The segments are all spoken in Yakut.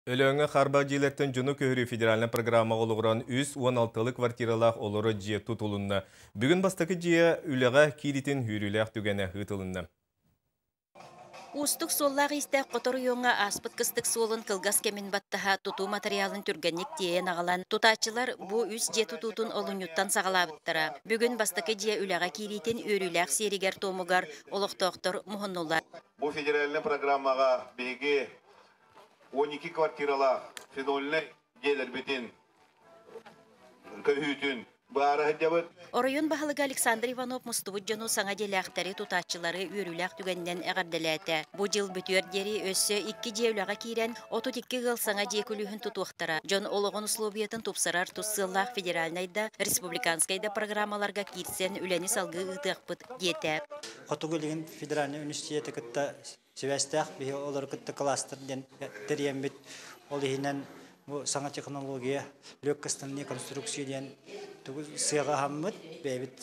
Өлөөҥҥө хаарбах дьиэлэртэн дьону көһөрүү федеральнай программаҕа олоҕуран 316 квартиралаах олорор дьиэ тутулунна. Бүгүн бастакы дьиэ үлэҕэ кииритин үөрүүлээх түгэнэ ыытылынна. Уустук суоллаах-иистээх хоту оройуоҥҥа ааспыт кыстык суолун кылгас кэмин баттаһа тутуу матырыйаалын түргэнник тиэйэн аҕалан, тутааччылар бу үс дьиэ тутуутун олунньуттан саҕалаабыттара. Бүгүн бастакы дьиэ үлэҕэ киириитин үөрүүлээх сиэригэр-туомугар олохтоохтор муһуннулар. Бу федеральнай программаҕа биһиги 12 квартиралаах фенольнай дьиэлэрбитин көһүүтүн баара сылдьабыт. Оройуон баһылыга Александр Иванов мустубут дьону саҥа дьиэлээхтэри, тутааччылары үөрүүлээх түгэнинэн эҕэрдэлээтэ. Бу дьыл бүтүөр диэри өссө икки дьиэ үлэҕэ киирэн, 32 ыал саҥа дьиэ күлүүһүн тутуохтара. Дьон олоҕун условиятын тупсарар тус сыаллаах федеральнай да, республиканскай да программаларга киирсэн үлэни салгыы ыытыахпыт, диэтэ. Хотугу Илигин федеральнай университеты кытта сибээстээх биһи олору кытта кластер диэн тэрийэммит ол иһинэн бу саҥа технология легкостальные конструкции диэн тугу сыаҕа аһаммыт бэйэбит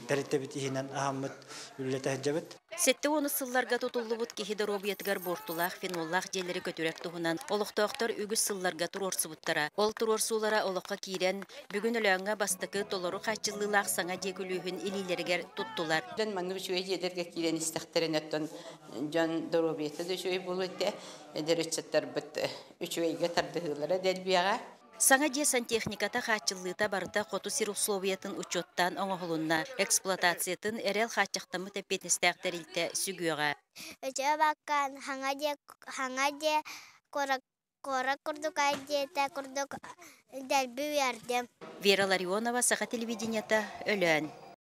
тэрилтэбит иһинэн аһаммыт үлэлэтэ сылдьабыт. 70 сылларга тутуллубут киһи доруобуйатыгар буортулаах феноллаах дьиэлэри көтүрэр туһунан олохтоохтор үгүс сылларга туруорсубуттара. Ол туруорсуулара олоххо киирэн, Бүгүн Өлөөҥҥө бастакы толору хааччыллыылаах саҥа дьиэ күлүүһүн илиилэригэр туттулар. Дьон маннык үчүгэй дьиэлэргэ киирэн истэхтэринэ оттон дьон доруобуйата да үчүгэй буолуо этэ, эдэр ыччаттарбыт үчүгэйгэ тардыһыылара да элбиэҕэ. Саҥа дьиэ сантехниката хааччыллыыта барыта хоту сир условиятын учуоттаан оҥоһулунна. Эксплуатациятын эрэл хааччахтаммыт эппиэтинэстээх тэрилтэ сүгүөҕэ. Өтө баккан хаҥа дьиэ хаҥа дьиэ куорак Куорат курдук айдиэтэ курдук дэлби үөрдүм. Вера Ларионова, Саха телевидениета, Өлөөн.